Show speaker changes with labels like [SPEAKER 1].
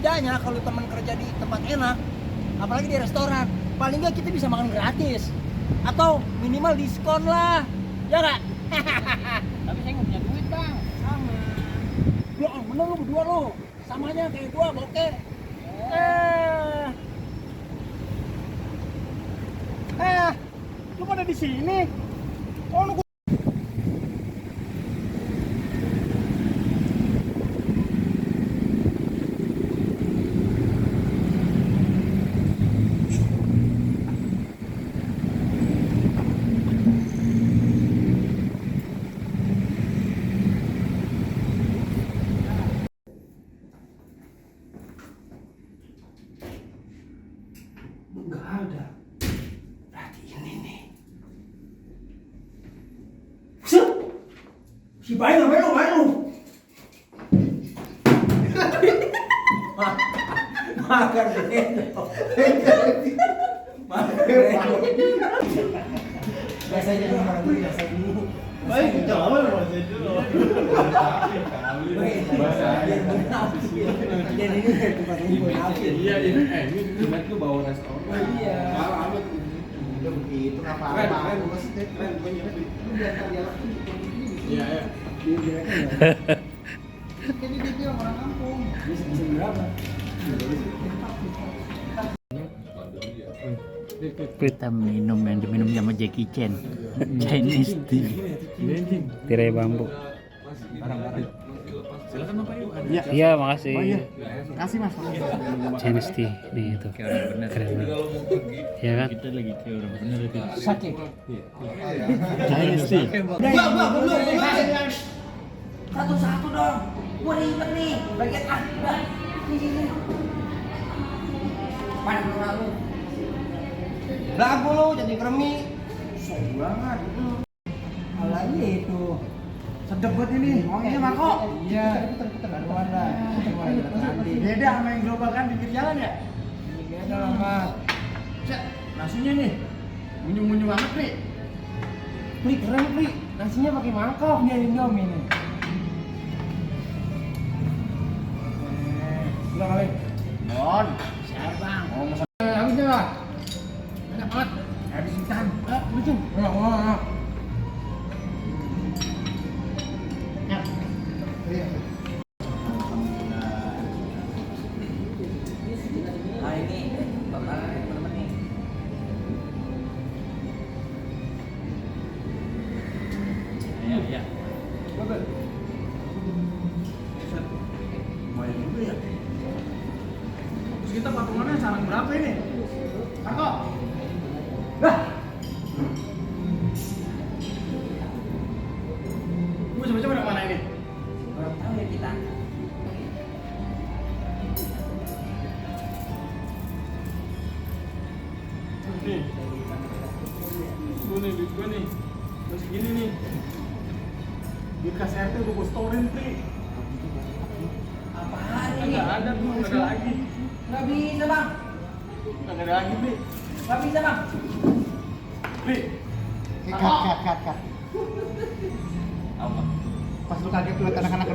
[SPEAKER 1] setidaknya kalau teman kerja di tempat enak, apalagi di restoran, paling nggak kita bisa makan gratis atau minimal diskon lah, ya nggak?
[SPEAKER 2] Tapi saya nggak punya duit bang.
[SPEAKER 1] Sama. Ya bener lu berdua lu, samanya kayak gua bokeh. Lu pada di sini? Oh lu nggak ada. Berarti ini nih. Si bayi ngapain lu? Makan deh. Biasanya biasa dulu.
[SPEAKER 3] Baik, jangan bahasa dulu.
[SPEAKER 1] Jadi ini tempat ngumpul api.
[SPEAKER 3] Iya, ini Jumat tuh bawa restoran.
[SPEAKER 1] Iya.
[SPEAKER 3] Parah amat.
[SPEAKER 4] Udah begitu ngapa-apa.
[SPEAKER 3] Keren, iya, iya.
[SPEAKER 4] Jadi dia bilang orang kampung.
[SPEAKER 1] Bisa berapa?
[SPEAKER 2] Kita minum yang diminum sama Jackie Chan. Chinese tea. Tirai bambu.
[SPEAKER 3] Silakan Bapak yuk.
[SPEAKER 2] Ya, iya makasih.
[SPEAKER 4] Oh iya. Kasih Mas.
[SPEAKER 2] Chinese tea nih itu. Keren banget. Ya kan? Kita lagi kayak orang bener itu.
[SPEAKER 1] Sake.
[SPEAKER 2] Chinese tea.
[SPEAKER 1] Belum. Satu-satu dong. Gua ribet nih. Bagian udah. Sini. Mana lu? Lagu lu jadi kremi. Sombong banget. Apalagi itu.
[SPEAKER 4] Sedep banget ini. Wanginya Marco.
[SPEAKER 1] Iya.
[SPEAKER 4] Beda sama yang global kan pinggir jalan ya?
[SPEAKER 1] Beda lah, Mas.
[SPEAKER 4] Cek, nasinya nih. Munyu-munyu banget, Pri.
[SPEAKER 1] Pri keren, Pri. Nasinya pakai mangkok dia Indomie nih. Udah kali.
[SPEAKER 4] Bon.
[SPEAKER 1] Siap, Bang.
[SPEAKER 4] Oh, masa
[SPEAKER 1] Habisnya, Bang. Enak banget.
[SPEAKER 4] habis ikan.
[SPEAKER 1] Lucu. Wah.
[SPEAKER 4] Iya.
[SPEAKER 1] Nah ini bakal teman-teman nih.
[SPEAKER 3] Iya.
[SPEAKER 1] Bagus.
[SPEAKER 4] Lumayan juga ya. Terus kita patungannya sarang berapa ini? Marco.
[SPEAKER 1] Lah,
[SPEAKER 4] Gua coba-coba dari mana ini?
[SPEAKER 1] orang tahu ya kita.
[SPEAKER 3] Nih. Duit gua nih. Terus gini nih. Di kas RT gua storein, Pri.
[SPEAKER 1] Apaan ini?
[SPEAKER 3] Enggak ada tuh, enggak ada lagi.
[SPEAKER 1] Nggak bisa, Bang.
[SPEAKER 3] Enggak ada lagi, Pri.
[SPEAKER 1] Nggak bisa, Bang.
[SPEAKER 3] Pri.
[SPEAKER 4] Cut.
[SPEAKER 3] Apa?
[SPEAKER 4] Pas lu kaget lihat anak-anak